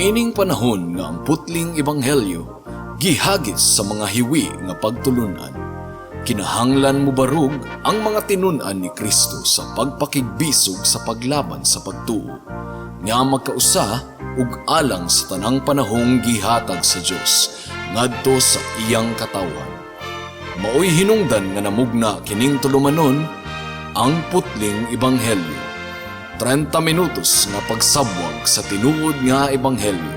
Niining panahon nga ang putling ebanghelyo gihagis sa mga hiwi nga pagtulunan, kinahanglan mobarog ang mga tinun-an ni Kristo sa pagpakigbisog sa paglaban sa pagtuo nga magkausa ug alang sa tanang panahong gihatag sa Dios ngadto sa iyang katawhan. Maoy hinungdan nga namugna kining tulumanon, Ang Putling Ebanghelyo. 30 minutos nga pagsabwag sa tinuod nga ebanghelyo.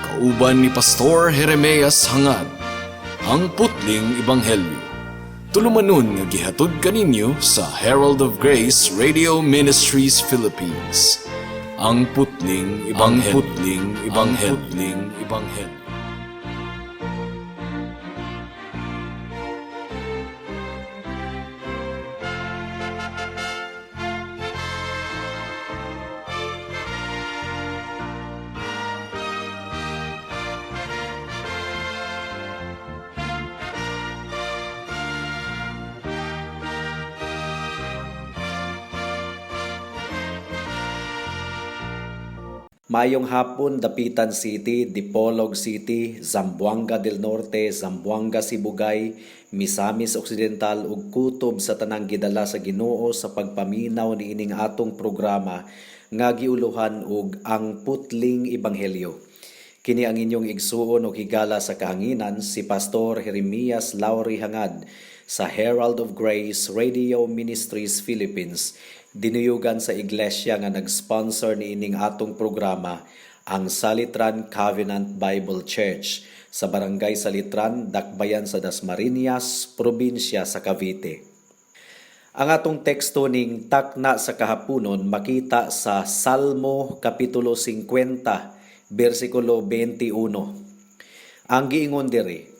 Kauban ni Pastor Jeremias Hangad. Ang Putling Ebanghelyo. Tulumanon nga gihatod kaninyo sa Herald of Grace Radio Ministries Philippines. Ang Putling Ebanghelyo. Ang Putling Ebanghelyo. Putling Ebanghelyo. Mayong hapon, Dapitan City, Dipolog City, Zamboanga del Norte, Zamboanga Sibugay, Misamis Occidental ug kutob sa tanang gidala sa Ginoo sa pagpaminaw niining atong programa nga giuluhan og Ang Putling Ebanghelyo. Kini ang inyong igsuon og higala sa kahanginan, si Pastor Jeremias Lauri Hangad sa Herald of Grace Radio Ministries Philippines, dinuyugan sa iglesia nga nag-sponsor niining atong programa, ang Salitran Covenant Bible Church sa Barangay Salitran, Dakbayan sa Dasmariñas, probinsya sa Cavite. Ang atong teksto ning takna sa kahaponon makita sa Salmo Kapitulo 50, bersikulo 21. Ang giingon diri,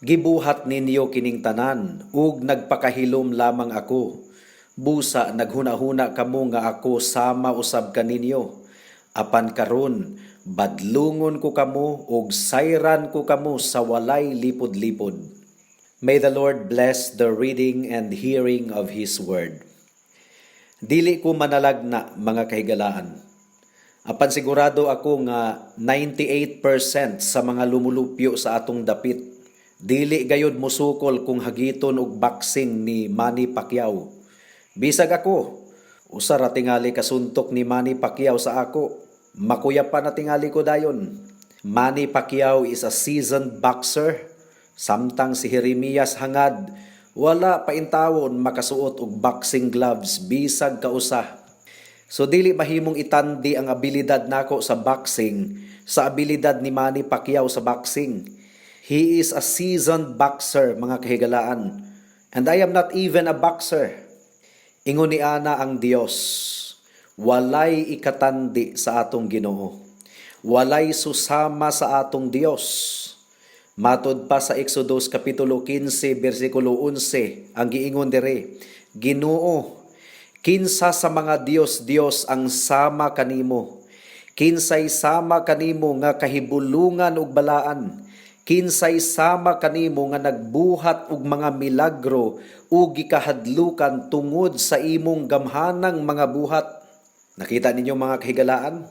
"Gibuhat ninyo kining tanan ug nagpakahilom lamang ako. Busa naghuna-huna kamo nga ako sama usab kaninyo. Apan karon badlungon ko kamo ug sayran ko kamo sa walay lipod-lipod." May the Lord bless the reading and hearing of His Word. Dili ko manalagna, mga kahigalaan. Apan sigurado ako nga 98% sa mga lumulupyo sa atong dapit dili gayod musukol kung hagiton og boxing ni Manny Pacquiao. Bisag ako, usa ra tingali kasuntok ni Manny Pacquiao sa ako, makuya pa na tingali ko dayon. Manny Pacquiao is a seasoned boxer, samtang si Jeremias Hangad wala pa intawon makasuot og boxing gloves bisag kausa. So dili mahimong itandi ang abilidad nako sa boxing sa abilidad ni Manny Pacquiao sa boxing. He is a seasoned boxer, mga kahigalaan. And I am not even a boxer. Ingon ni ana ang Dios, walay ikatandi sa atong Ginoo. Walay susama sa atong Dios. Matod pa sa Exodus Kapitulo 15 bersikulo 11, ang giingon dire, "Ginoo, kinsa sa mga Dios Dios ang sama kanimo? Kinsay sama kanimo nga kahibulungan ug balaan? Kinsay sama kanimo nga nagbuhat og mga milagro ug gikahadlukan tungod sa imong gamhanang mga buhat?" Nakita ninyo, mga kahigalaan?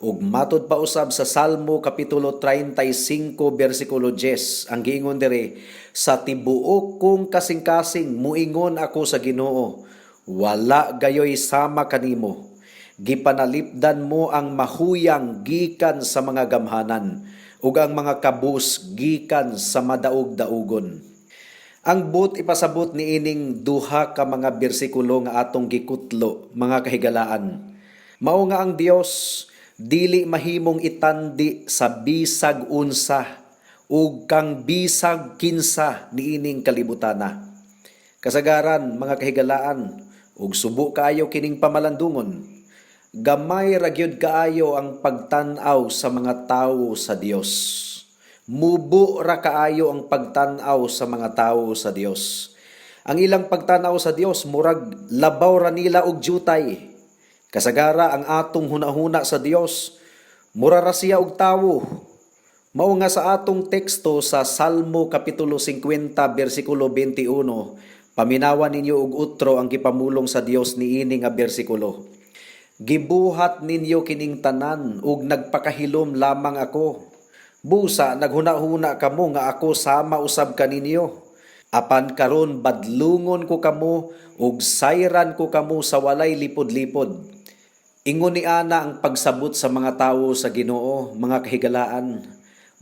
Ug matod pa usab sa Salmo Kapitulo 35 bersikulo 10, ang giingon dire, "Sa tibuok kong kasing-kasing muingon ako sa Ginoo, wala gayoy sama kanimo. Gipanalipdan mo ang mahuyang gikan sa mga gamhanan ug ang mga kabus gikan sa madaog-daugon." Ang buot ipasabot niining duha ka mga bersikulo nga atong gikutlo, mga kahigalaan, mao nga ang Dios dili mahimong itandi sa bisag unsa ug kang bisag kinsa niining kalibutana. Kasagaran, mga kahigalaan, ug subo kaayo kining pamalandungon, gamay ra gyud kaayo ang pagtan-aw sa mga tawo sa Dios. Mubo ra kaayo ang pagtan-aw sa mga tawo sa Dios. Ang ilang pagtan-aw sa Dios murag labaw ra nila og jutay. Kasagara ang atong hunahuna sa Dios mura ra siya og tawo. Mao nga sa atong teksto sa Salmo Kapitulo 50 bersikulo 21, paminawan ninyo og utro ang gipamulong sa Dios niini nga bersikulo. Gibuhat ninyo kining tanan ug nagpakahilom lamang ako. Busa naghuna-huna kamo nga ako sama usab kaninyo. Apan karon badlungon ko kamo ug sayran ko kamo sa walay lipod-lipod. Ingon ni ana ang pagsabot sa mga tawo sa Ginoo, mga kahigalaan.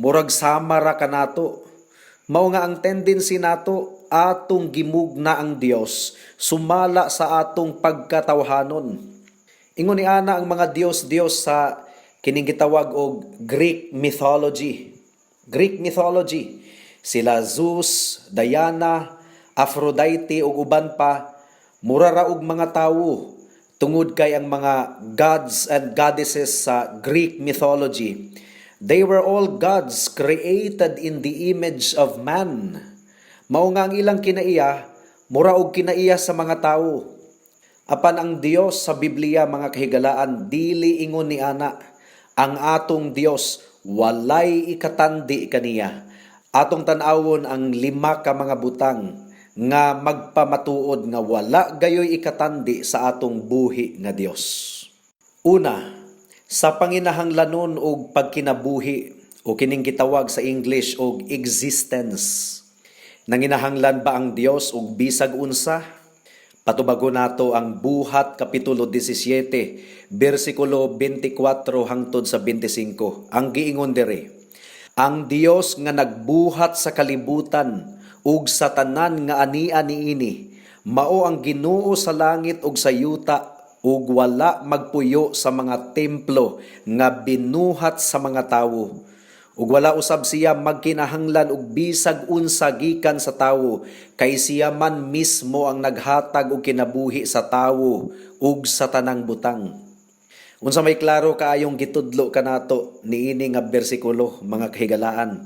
Murag sama ra kanato. Mao nga ang tendency nato, atong gimugna ang Dios sumala sa atong pagkatawhanon. Ingon ni ana ang mga Dios-Dios sa kining gitawag og Greek mythology. Greek mythology. Sila Zeus, Diana, Aphrodite ug uban pa, mura ra og mga tawo tungod kay ang mga gods and goddesses sa Greek mythology, they were all gods created in the image of man. Mao nga ang ilang kinaiya mura og kinaiya sa mga tawo. Apan ang Dios sa Biblia, mga kahigalaan, dili ingon ni ana. Ang atong Dios walay ikatandi kaniya. Atong tan-awon ang lima ka mga butang nga magpamatuod nga wala gayoy ikatandi sa atong buhi nga Dios. Una, sa panginahanglanon og pagkinabuhi o kining gitawag sa English og existence. Nanginahanglan ba ang Dios og bisag unsa? Patubagon nato ang Buhat kapitulo 17, bersikulo 24 hangtod sa 25. Ang giingon diri: "Ang Dios nga nagbuhat sa kalibutan ug sa tanan nga ania niini, mao ang Ginoo sa langit ug sa yuta ug wala magpuyo sa mga templo nga binuhat sa mga tawo. Ug wala usab siya magkinahanglan og bisag unsa gikan sa tawo, kay siya man mismo ang naghatag og kinabuhi sa tawo ug sa tanang butang." Unsa may klaro kaayong gitudlo kanato niini nga bersikulo, mga kahigalaan?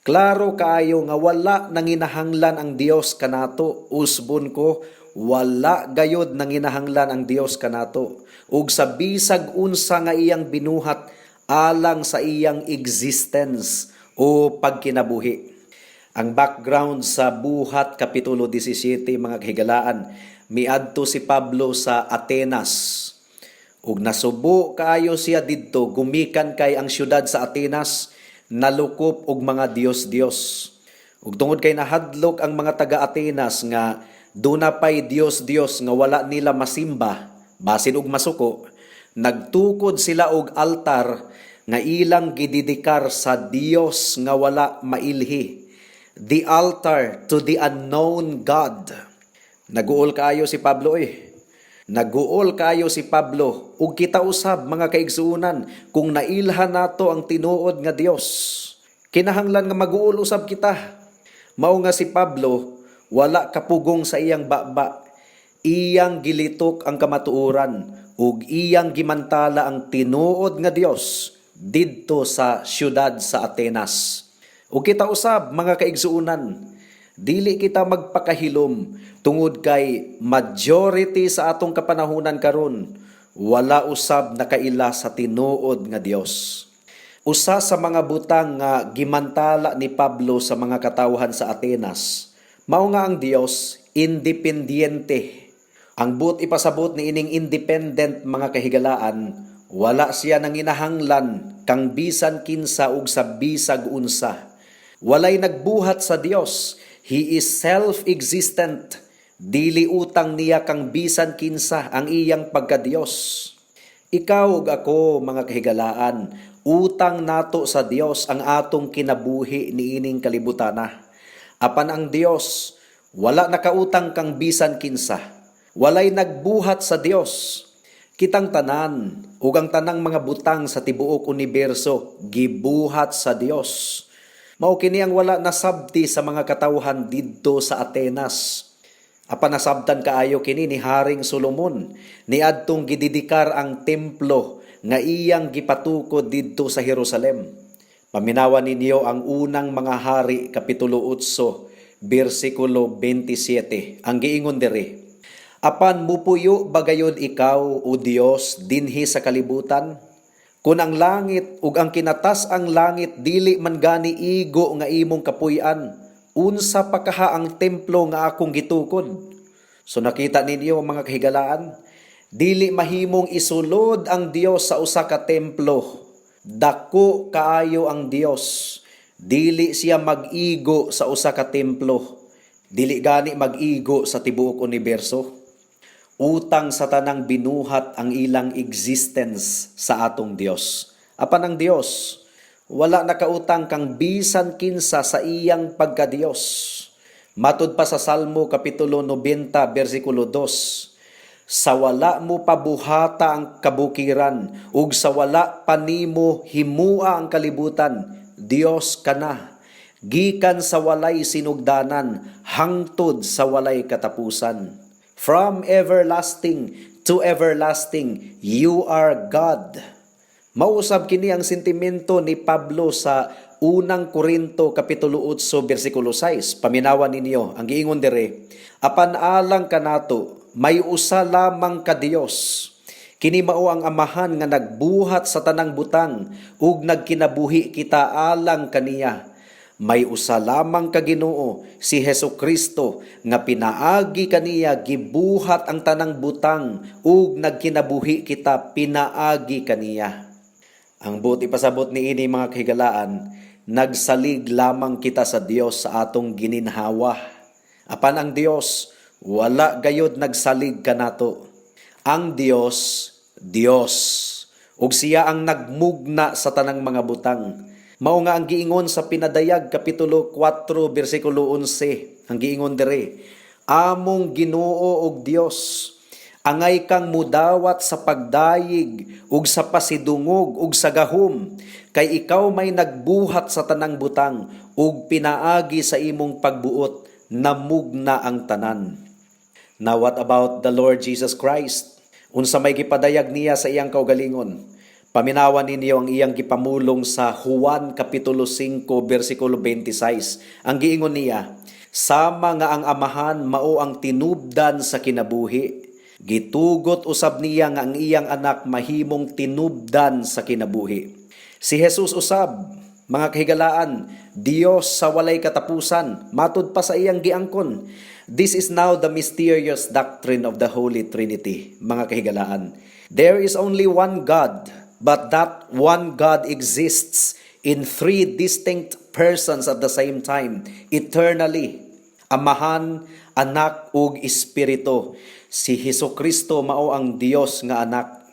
Klaro kaayo nga wala nanginahanglan ang Dios kanato. Usbon ko, wala gayod nanginahanglan ang Dios kanato ug sa bisag unsa nga iyang binuhat alang sa iyang existence o pagkinabuhi. Ang background sa Buhat Kapitulo 17, mga kahigalaan, miadto si Pablo sa Atenas. Ug nasubo kaayo siya didto gumikan kay ang syudad sa Atenas nalukop og mga dios-dios. Ug tungod kay nahadlok ang mga taga Atenas nga duna pay dios-dios nga wala nila masimba, basin og masuko, nagtukod sila og altar nga ilang gidedikar sa Dios nga wala mailhi. The altar to the unknown God. Naguol kaayo si Pablo eh. Naguol kaayo si Pablo ug kita usab, mga kaigsuonan, kung nailhan nato ang tinuod nga Dios. Kinahanglan nga maguol usab kita. Mao nga si Pablo wala kapugong sa iyang baba. Iyang gilitok ang kamatuoran ug iyang gimantala ang tinuod nga Dios didto sa syudad sa Atenas. Ug kita usab, mga kaigsuonan, dili kita magpakahilom tungod kay majority sa atong kapanahunan karon wala usab nakaila sa tinuod nga Dios. Usa sa mga butang nga gimantala ni Pablo sa mga katawhan sa Atenas, mao nga ang Dios independyente. Ang buot ipasabot ni ining independent, mga kahigalaan, wala siya nanginahanglan kang bisan kinsa ug sa bisag unsa. Walay nagbuhat sa Dios. He is self-existent. Dili utang niya kang bisan kinsa ang iyang pagka-Dios. Ikaw ug ako, mga kahigalaan, utang nato sa Dios ang atong kinabuhi niining kalibutana. Apan ang Dios wala nakautang kang bisan kinsa. Walay nagbuhat sa Dios. Kitang tanan ug ang tanang mga butang sa tibuok uniberso gibuhat sa Dios. Mao kini ang wala nasabti sa mga katawhan didto sa Atenas. Apan nasabtan kaayo kini ni Haring Solomon niadtong gidedikar ang templo nga iyang gipatukod didto sa Jerusalem. Paminawa ninyo ang Unang Mga Hari kapitulo 8 bersikulo 27. Ang giingon diri: "Apan mupuyo ba gayod ikaw, o Dios, dinhi sa kalibutan? Kun ang langit ug ang kinatas-ang langit dili man gani igo nga imong kapuy-an, unsa pa kaha ang templo nga akong gitukod?" So nakita ninyo, mga kahigalaan, Dili mahimong isulod ang Dios sa usa ka templo. Dako kaayo ang Dios. Dili siya mag-igo sa usa ka templo. Dili gani mag-igo sa tibuok uniberso. Utang sa tanang binuhat ang ilang existence sa atong Dios. Apan ang Dios, wala nakautang kang bisan kinsa sa iyang pagkadiyos. Matud pa sa Salmo kapitulo 90 bersikulo 2, "Sa wala mo pabuhata ang kabukiran ug sa wala pa nimo himua ang kalibutan, Dios ka na gikan sa walay sinugdanan hangtod sa walay katapusan." From everlasting to everlasting, you are God. Mausab kini ang sentimento ni Pablo sa Unang Korinto kapitulo 8 bersikulo 6. Paminawan ninyo ang giingon dire: "Apan alang kanato, may usa lamang ka Dios. Kini mao ang Amahan nga nagbuhat sa tanang butang ug nagkinabuhi kita alang kaniya. May usa lamang ka Ginoo, si Hesus Kristo, nga pinaagi kaniya gibuhat ang tanang butang ug nagkinabuhi kita pinaagi kaniya." Ang buot ipasabot niini, mga kahigalaan, nagsalig lamang kita sa Dios sa atong gininhawa. Apan ang Dios, wala gayod nagsalig kanato. Ang Dios, Dios. Ug siya ang nagmugna sa tanang mga butang. Mao nga ang giingon sa Pinadayag kapitulo 4 bersikulo 11, ang giingon dire: "Among Ginoo ug Dios, angay kang mudawat sa pagdayig ug sa pasidungog ug sa gahom, kay ikaw may nagbuhat sa tanang butang ug pinaagi sa imong pagbuot namugna ang tanan." Now, what about the Lord Jesus Christ? Unsa may gipadayag niya sa iyang kaugalingon? Paminawan ninyo ang iyang gipamulong sa Juan kapitulo 5 bersikulo 26. Ang giingon niya, "Sama nga ang Amahan mao ang tinubdan sa kinabuhi, gitugot usab niya nga ang iyang Anak mahimong tinubdan sa kinabuhi." Si Jesus usab, mga kahigalaan, Dios sa walay katapusan, matud pa sa iyang giangkon. This is now the mysterious doctrine of the Holy Trinity, mga kahigalaan. There is only one God, but that one God exists in three distinct persons at the same time, eternally. Amahan, Anak ug Espiritu. Si Hesus Kristo mao ang Dios nga Anak.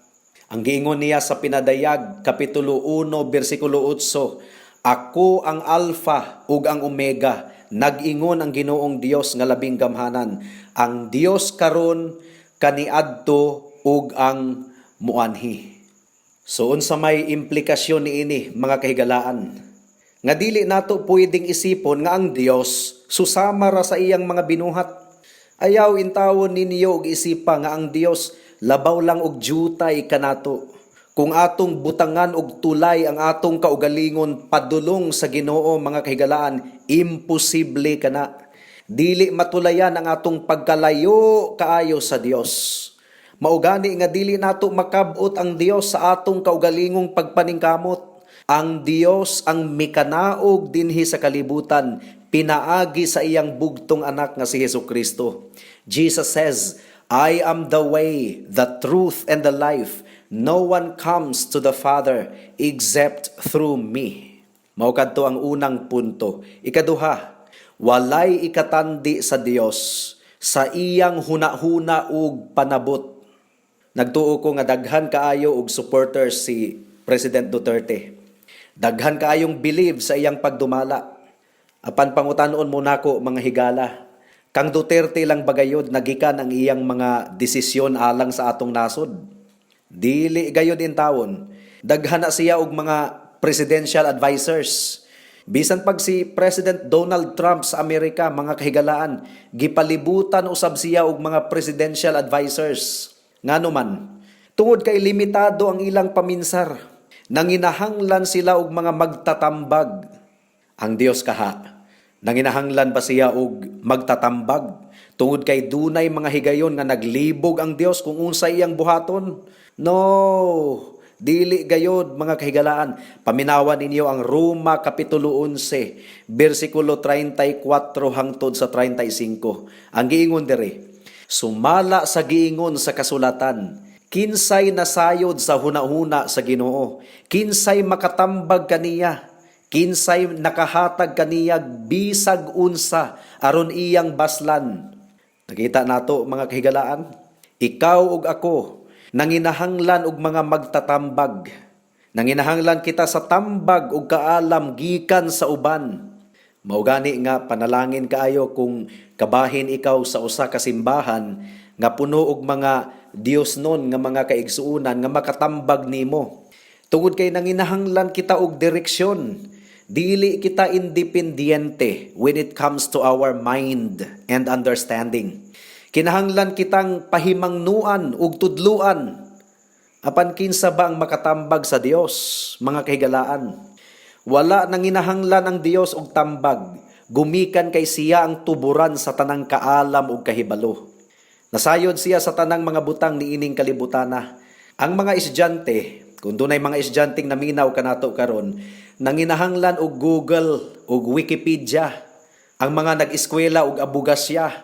Ang giingon niya sa Pinadayag kapitulo 1 bersikulo 8, "Ako ang Alpha ug ang Omega, nag-ingon ang Ginoong Dios nga labing gamhanan, ang Dios karon, kaniadto ug ang muanhi." So unsa may implikasyon niini, mga kahigalaan? Nga dili nato pwedeng isipon nga ang Dios susama ra sa iyang mga binuhat. Ayaw intawon ninyo og isipa nga ang Dios labaw lang og jutay kanato. Kung atong butangan og tulay ang atong kaugalingon padulong sa Ginoo, mga kahigalaan, imposible kana. Dili matulayan ang atong pagkalayo kaayo sa Dios. Mao gani nga dili nato makab-ot ang Dios sa atong kaugalingong pagpaningkamot. Ang Dios ang mikanaog dinhi sa kalibutan pinaagi sa iyang bugtong Anak nga si Hesus Kristo. Jesus says, "I am the way, the truth, and the life. No one comes to the Father except through me." Mao kadto ang unang punto. Ikaduha, walay ikatandi sa Dios sa iyang hunahuna ug panabot. Nagtuo ko nga daghan kaayo og supporters si President Duterte. Daghan kaayong believe sa iyang pagdumala. Apan pangutanon mo nako, mga higala, kang Duterte lang ba gayod nagikan ang iyang mga desisyon alang sa atong nasod? Dili gayod intawon. Daghan na siya og mga presidential advisors. Bisan pag si President Donald Trump sa Amerika, mga kahigalaan, gipalibutan usab siya og mga presidential advisors. Ngano man, tungod kay limitado ang ilang paminsar. Nanginahanglan sila og mga magtatambag. Ang Dios kaha, nanginahanglan ba siya og magtatambag? Tungod kay dunay mga higayon nga naglibog ang Dios kung unsay iyang buhaton? No, dili gayod, mga kahigalaan. Paminawan ninyo ang Roma kapitulo 11, bersikulo 34 hangtod sa 35. Ang giingon diri, "Sumala sa giingon sa kasulatan, Kinsay nasayod sa hunahuna sa Ginoo? Kinsay makatambag kaniya? Kinsay nakahatag kaniya bisag unsa aron iyang baslan? Nakita nato, mga kahigalaan, ikaw ug ako nanginahanglan og mga magtatambag. Nanginahanglan kita sa tambag ug kaalam gikan sa uban. Mao gani nga panalangin kaayo kung kabahin ikaw sa usa ka simbahan nga puno og mga Diosnon nga mga kaigsuonan nga makatambag nimo. Tungod kay nanginahanglan kita og direksyon. Dili kita independyente when it comes to our mind and understanding. Kinahanglan kitang pahimangnuan ug tudluan. Apan kinsa ba ang makatambag sa Dios, mga kahigalaan? Wala nanginahanglan ang Dios og tambag, gumikan kay siya ang tuburan sa tanang kaalam ug kahibalo. Nasayod siya sa tanang mga butang niining kalibutana. Ang mga estudyante, kung dunay mga estudyanteng naminaw kanato karon, nanginahanglan og Google ug Wikipedia. Ang mga nag-eskwela og abugasya,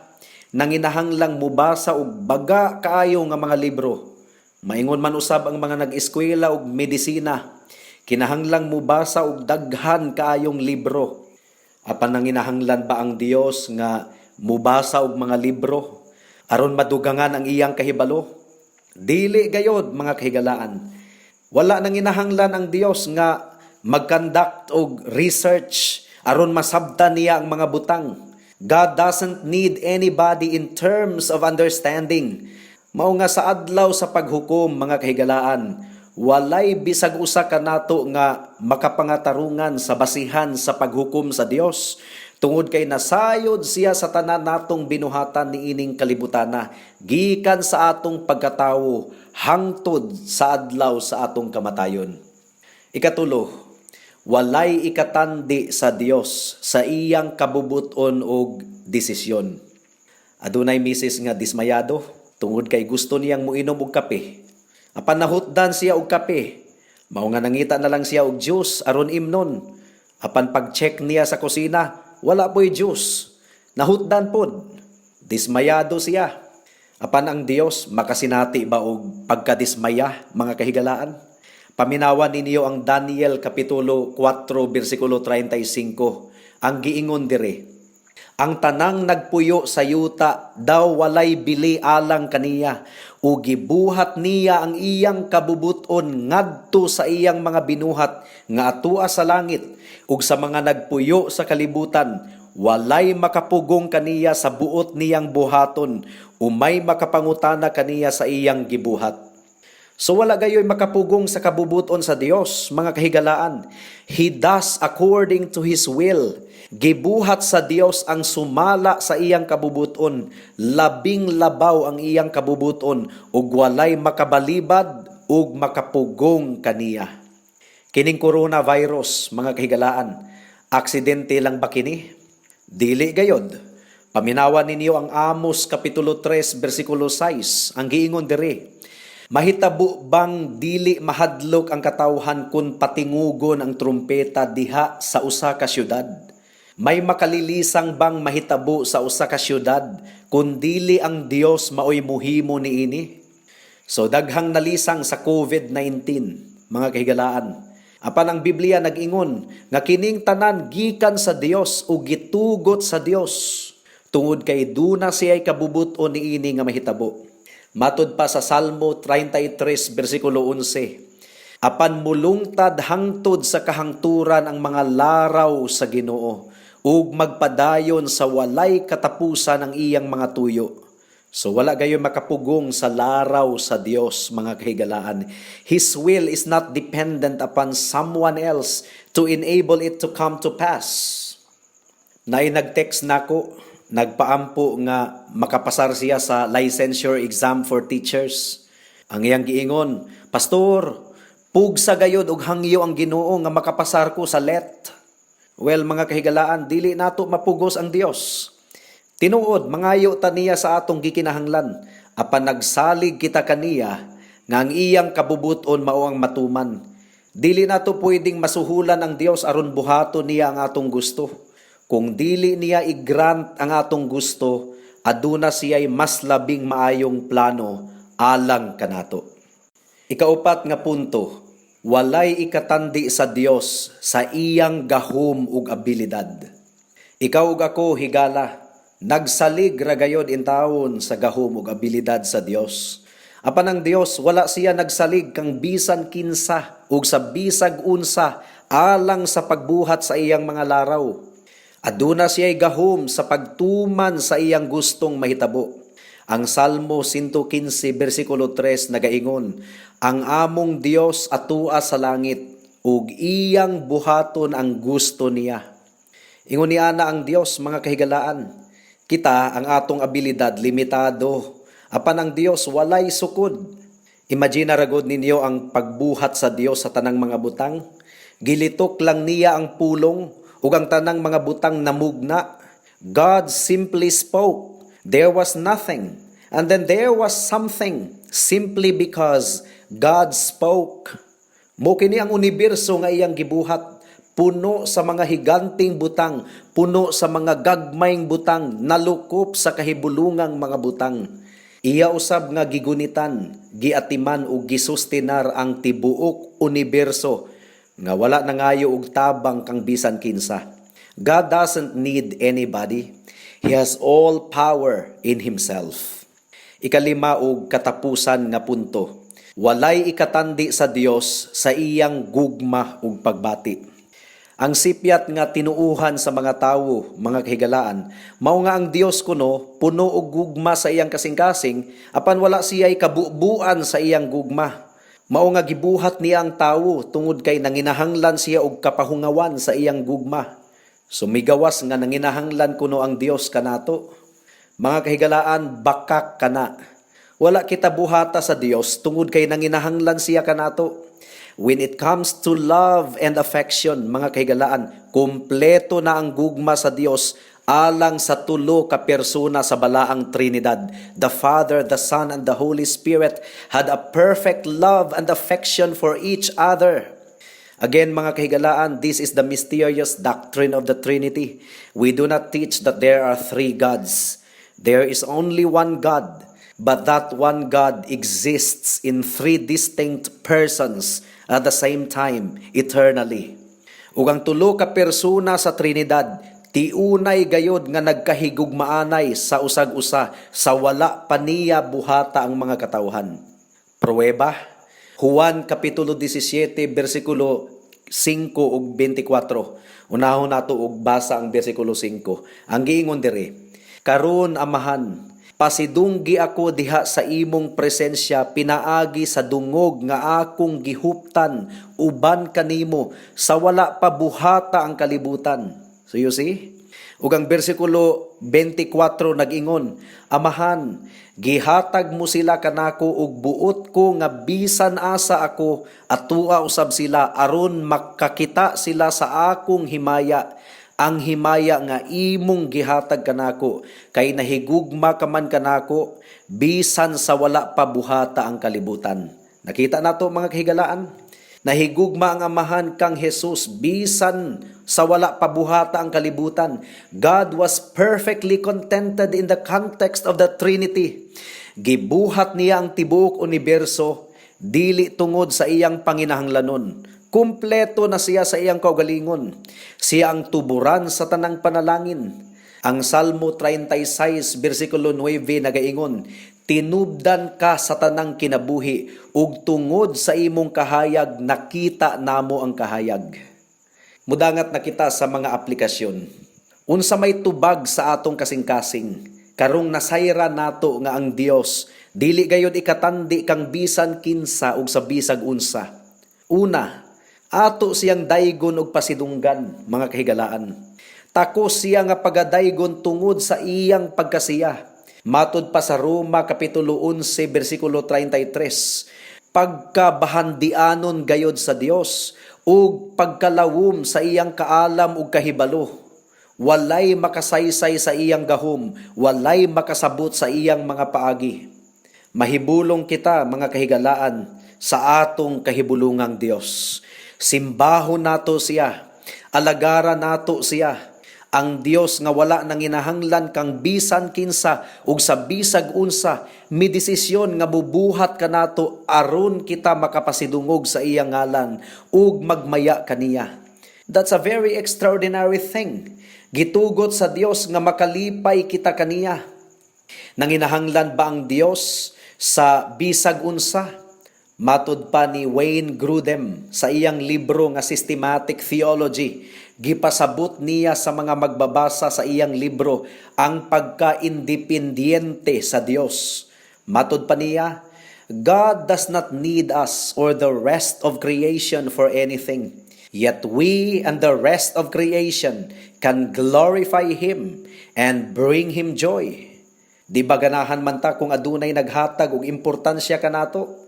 nanginahanglang mubasa og baga kaayo nga mga libro. Maingon man usab ang mga nag-eskwela og medisina, kinahanglang mubasa og daghan kaayong libro. Apan nanginahanglan ba ang Dios nga mubasa og mga libro aron madugangan ang iyang kahibalo? Dili gayod, mga kahigalaan. Wala nanginahanglan ang Dios nga mag-conduct og research aron masabtan niya ang mga butang. God doesn't need anybody in terms of understanding. Mao nga sa adlaw sa paghukom, mga kahigalaan, walay bisag usa kanato nga makapangatarungan sa basihan sa paghukom sa Dios tungod kay nasayod siya sa tanan natong binuhatan niining kalibutana gikan sa atong pagkatawo hangtod sa adlaw sa atong kamatayon. Ikatulo, walay ikatandi sa Dios sa iyang kabubuton og desisyon. Adunay misis nga dismayado tungod kay gusto niyang muinom og kape. Apan nahutdan siya og kape. Mao nga nangita na lang siya og juice aron imnon. Apan pag-check niya sa kusina, wala po'y juice. Nahutdan pod. Dismayado siya. Apan ang Dios, makasinati ba og pagkadismaya, mga kahigalaan? Paminawan ninyo ang Daniel kapitulo 4 bersikulo 35. Ang giingon dire, "Ang tanang nagpuyo sa yuta daw walay bili alang kaniya, ug gibuhat niya ang iyang kabubuton ngadto sa iyang mga binuhat nga atua sa langit ug sa mga nagpuyo sa kalibutan. Walay makapugong kaniya sa buot niyang buhaton, umay makapangutana kaniya sa iyang gibuhat." So wala gayoy makapugong sa kabubuton sa Dios, mga kahigalaan. He does according to His will. Gibuhat sa Dios ang sumala sa iyang kabubuton. Labing labaw ang iyang kabubuton ug walay makabalibad ug makapugong kaniya. Kining coronavirus, mga kahigalaan, aksidente lang ba kini? Dili gayod. Paminawan ninyo ang Amos kapitulo 3 bersikulo 6. Ang giingon diri, "Mahitabo bang dili mahadlok ang katawhan kung patingugon ang trumpeta diha sa usa ka syudad? May makalilisang bang mahitabo sa usa ka syudad kung dili ang Dios maoy muhimo niini?" So daghang nalisang sa COVID-19, mga kahigalaan. Apan ang Biblia nag-ingon nga kining tanan gikan sa Dios ug gitugot sa Dios tungod kay duna siya'y kabubuton niini nga mahitabo. Matud pa sa Salmo 33 bersikulo 11, "Apan mulungtad hangtod sa kahangturan ang mga laraw sa Ginoo ug magpadayon sa walay katapusan ang iyang mga tuyo." So wala gayoy makapugong sa laraw sa Dios, mga kahigalaan. His will is not dependent upon someone else to enable it to come to pass. Naay nag-text nako, nagpaampo nga makapasar siya sa licensure exam for teachers. Ang iyang giingon, "Pastor, pugsa gayod og hangyo ang Ginoo nga makapasar ko sa LET." Well, mga kahigalaan, dili nato mapugos ang Dios. Tinuod, mangayo ta niya sa atong gikinahanglan, apan nagsalig kita kaniya nga ang iyang kabubuton mao ang matuman. Dili nato pwedeng masuhulan ang Dios aron buhaton niya ang atong gusto. Kung dili niya i-grant ang atong gusto, aduna siya'y mas labing maayong plano alang kanato. Ikaupat nga punto, walay ikatandi sa Dios sa iyang gahom ug abilidad. Ikaw ug ako, higala, nagsalig ra gayod intawon sa gahom ug abilidad sa Dios. Apan ang Dios, wala siya nagsalig kang bisan kinsa ug sa bisag unsa alang sa pagbuhat sa iyang mga laraw. Aduna siya'y gahom sa pagtuman sa iyang gustong mahitabo. Ang Salmo 115 bersikulo 3 nagaingon, "Ang among Dios atua sa langit ug iyang buhaton ang gusto niya." Ingon ni ana ang Dios, mga kahigalaan. Kita, ang atong abilidad limitado. Apan ang Dios walay sukod. Imagine ra gud ninyo ang pagbuhat sa Dios sa tanang mga butang. Gilitok lang niya ang pulong ug ang tanang mga butang namugna. God simply spoke. There was nothing. And then there was something simply because God spoke. Mao kini ang universo nga iyang gibuhat, puno sa mga higanting butang, puno sa mga gagmayng butang, nalukop sa kahibulungang mga butang. Iya usab nga gigunitan, giatiman ug gisustinar ang tibuok universo nga wala nangayo og tabang kang bisan kinsa. God doesn't need anybody. He has all power in himself. Ikalima ug katapusan nga punto. Walay ikatandi sa Dios sa iyang gugma ug pagbati. Ang sipyat nga tinuuhan sa mga tawo, mga kahigalaan, mao nga ang Dios kuno puno og gugma sa iyang kasing-kasing, apan wala siya'y kabubuan sa iyang gugma. Mao nga gibuhat niya ang tawo tungod kay nanginahanglan siya og kapahungawan sa iyang gugma. So migawas nga nanginahanglan kuno ang Dios kanato. Mga kahigalaan, bakak kana. Wala kita buhata sa Dios tungod kay nanginahanglan siya kanato. When it comes to love and affection, mga kahigalaan, kumpleto na ang gugma sa Dios alang sa tulo ka persona sa balaang Trinidad. The Father, the Son, and the Holy Spirit had a perfect love and affection for each other. Again, mga kahigalaan, this is the mysterious doctrine of the Trinity. We do not teach that there are three gods. There is only one God, but that one God exists in three distinct persons at the same time, eternally. Ug ang tulo ka persona sa Trinidad, tiunay gayod nga nagkahigugmaanay sa usag-usa sa wala pa niya buhata ang mga katawhan. Pruweba, Juan Kapitulo 17, versikulo 5 ug 24. Unahon nato og basa ang versikulo 5. Ang giingon diri, "Karon, Amahan, pasidunggi ako diha sa imong presensya pinaagi sa dungog nga akong gihuptan uban kanimo sa wala pa buhata ang kalibutan." So you see? Ug ang bersikulo 24 nag-ingon, "Amahan, gihatag mo sila kanako ug buot ko nga bisan asa ako atua usab sila aron makakita sila sa akong himaya, ang himaya nga imong gihatag kanako kay nahigugma ka man kanako bisan sa wala pa buhata ang kalibutan." Nakita nato, mga kahigalaan, nahigugma ang Amahan kang Jesus bisan sa wala pa buhata ang kalibutan. God was perfectly contented in the context of the Trinity. Gibuhat niya ang tibuok universo dili tungod sa iyang panginahanglanon. Kumpleto na siya sa iyang kaugalingon. Siya ang tuburan sa tanang panalangin. Ang Salmo 36 bersikulo 9 nagaingon, "Tinubdan ka sa tanang kinabuhi ug tungod sa imong kahayag nakita namo ang kahayag." Mudangat na kita sa mga aplikasyon. Unsa may tubag sa atong kasing-kasing karong nasayra nato nga ang Dios dili gayod ikatandi kang bisan kinsa ug sa bisag unsa? Una, ato siyang daygon og pasidunggan, mga kahigalaan. Takos siya nga pagadaygon tungod sa iyang pagkasiya. Matud pa sa Roma Kapitulo 11 bersikulo 33, pagkabahandianon gayod sa Dios ug pagkalawom sa iyang kaalam ug kahibalo. Walay makasaysay sa iyang gahom, walay makasabot sa iyang mga paagi. Mahibulong kita, mga kahigalaan, sa atong kahibulungang Dios. Simbahon nato siya, alagara nato siya. Ang Dios nga wala nanginahanglan kang bisan kinsa ug sa bisag unsa, midesisyon nga bubuhat kanato aron kita makapasidungog sa iyang ngalan ug magmaya kaniya. That's a very extraordinary thing. Gitugot sa Dios nga makalipay kita kaniya. Nanginahanglan ba ang Dios sa bisag unsa? Matud pa ni Wayne Grudem sa iyang libro nga Systematic Theology, gipasabot niya sa mga magbabasa sa iyang libro ang pagka-independyente sa Dios. Matud pa niya, "God does not need us or the rest of creation for anything. Yet we and the rest of creation can glorify Him and bring Him joy." Di ba ganahan man ta kung adunay naghatag og importansya kanato?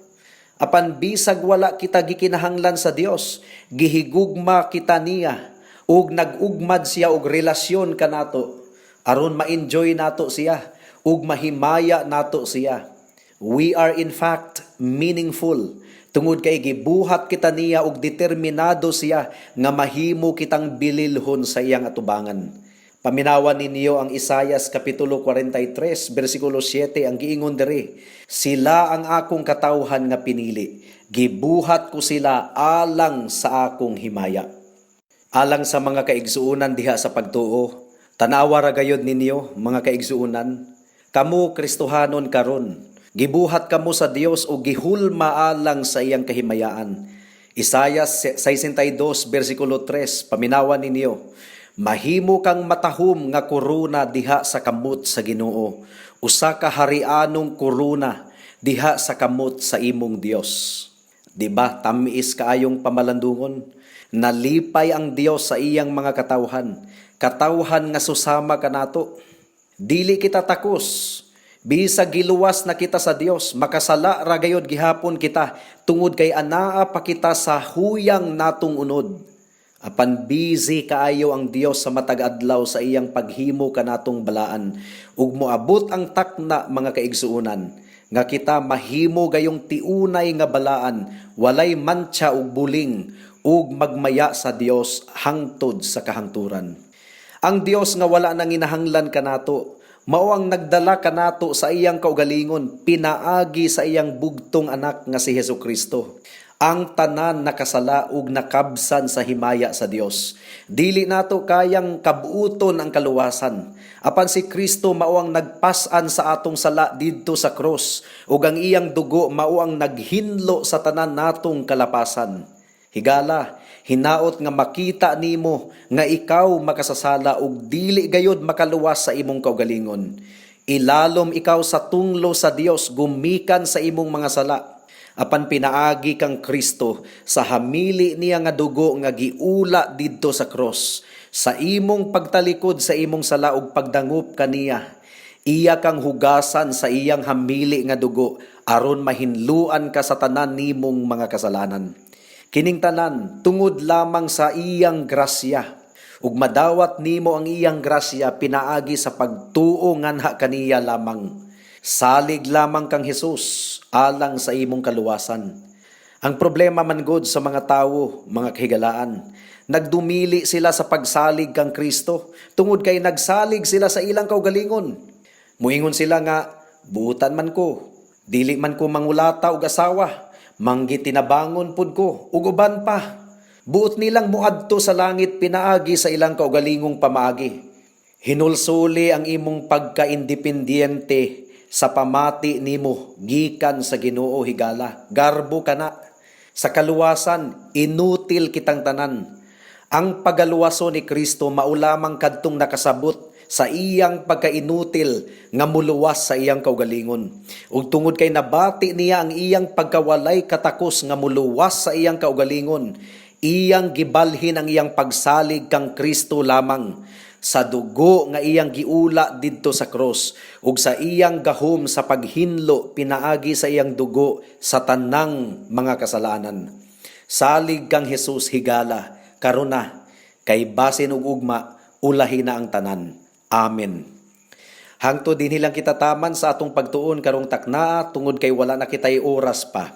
Apan bisag wala kita gikinahanglan sa Dios, gihigugma kita niya ug nag-ugmad siya og relasyon kanato aron ma-enjoy nato siya ug mahimaya nato siya. We are in fact meaningful tungod kay gibuhat kita niya ug determinado siya nga mahimo kitang bililhon sa iyang atubangan. Paminawan ninyo ang Isayas Kapitulo 43, versikulo 7, ang giingon diri, "Sila ang akong katawhan nga pinili. Gibuhat ko sila alang sa akong himaya." Alang sa mga kaigsuonan diha sa pagtuo, tanawa ra gayod ninyo, mga kaigsuonan, kamo Kristohanon karon, gibuhat kamo sa Dios ug gihulma alang sa iyang kahimayaan. Isayas 62 versikulo 3, paminawan ninyo, "Mahimo kang matahom nga korona diha sa kamot sa Ginoo, usa ka harianong korona diha sa kamot sa imong Dios." Di ba tamis kaayong pamalandungon? Nalipay ang Dios sa iyang mga katawhan, katawhan nga susama kanato. Dili kita takos. Bisag giluwas na kita sa Dios, makasala ra gayod gihapon kita tungod kay anaa pa kita sa huyang natong unod. Apan busy kaayo ang Dios sa matag adlaw sa iyang paghimo kanatong balaan ug moabot ang takna, mga kaigsuonan, nga kita mahimo gayong tiunay nga balaan, walay mantsa ug buling, ug magmaya sa Dios hangtod sa kahangturan. Ang Dios nga wala nanginahanglan kanato, mao ang nagdala kanato sa iyang kaugalingon pinaagi sa iyang bugtong anak nga si Hesus Kristo. Ang tanan nakasala ug nakabsan sa himaya sa Dios. Dili nato kayang kabuuton ang kaluwasan. Apan si Kristo mao ang nagpas-an sa atong sala didto sa krus ug ang iyang dugo mao ang naghinlo sa tanan natong kalapasan. Higala, hinaot nga makita nimo nga ikaw makasasala ug dili gayod makaluwas sa imong kaugalingon. Ilalom ikaw sa tunglo sa Dios gumikan sa imong mga sala. Apan pinaagi kang Kristo sa hamili niya nga dugo nga giula didto sa cross. Sa imong pagtalikod sa imong sala ug pagdangup kaniya, iya kang hugasan sa iyang hamili nga dugo aron mahinluan ka sa tanan nimong mga kasalanan. Kining tanan tungod lamang sa iyang grasya. Ug madawat nimo ang iyang grasya pinaagi sa pagtuo nganha kaniya lamang. Salig lamang kang Hesus alang sa imong kaluwasan. Ang problema man gud sa mga tawo, mga kahigalaan, nagdumili sila sa pagsalig kang Kristo tungod kay nagsalig sila sa ilang kaugalingon. Muingon sila nga, "Buutan man ko, dili man ko mangulata og asawa, manggitinabangon pud ko, ug uban pa." Buot nilang muadto sa langit pinaagi sa ilang kaugalingong pamaagi. Hinulsuli ang imong pagka-independyente sa pamati nimo gikan sa Ginoo, higala. Garbo kana. Sa kaluwasan, inutil kitang tanan. Ang pagaluwaso ni Kristo mao lamang kadtong nakasabot sa iyang pagkainutil nga muluwas sa iyang kaugalingon. Ug tungod kay nabati niya ang iyang pagkawalay katakos nga muluwas sa iyang kaugalingon, iyang gibalhin ang iyang pagsalig kang Kristo lamang sa dugo nga iyang giula didto sa cross ug sa iyang gahom sa paghinlo pinaagi sa iyang dugo sa tanang mga kasalanan. Salig kang Hesus, higala, karon na kay basin ug ugma ulahi na ang tanan. Amen. Hangtod dinhi lang kita taman sa atong pagtuon karong taknaa tungod kay wala na kitay oras pa.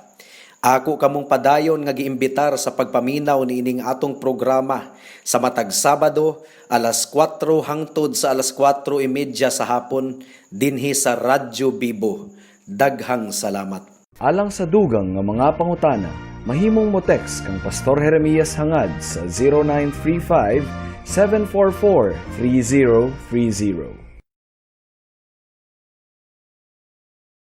Ako kamong padayon nga giimbitar sa pagpaminaw niining atong programa sa matag Sabado, alas 4 hangtod sa alas 4:30 sa hapon, dinhi sa Radyo Bibo. Daghang salamat. Alang sa dugang nga mga pangutana, mahimong mo text kang Pastor Jeremias Hangad sa 0935 744 3030.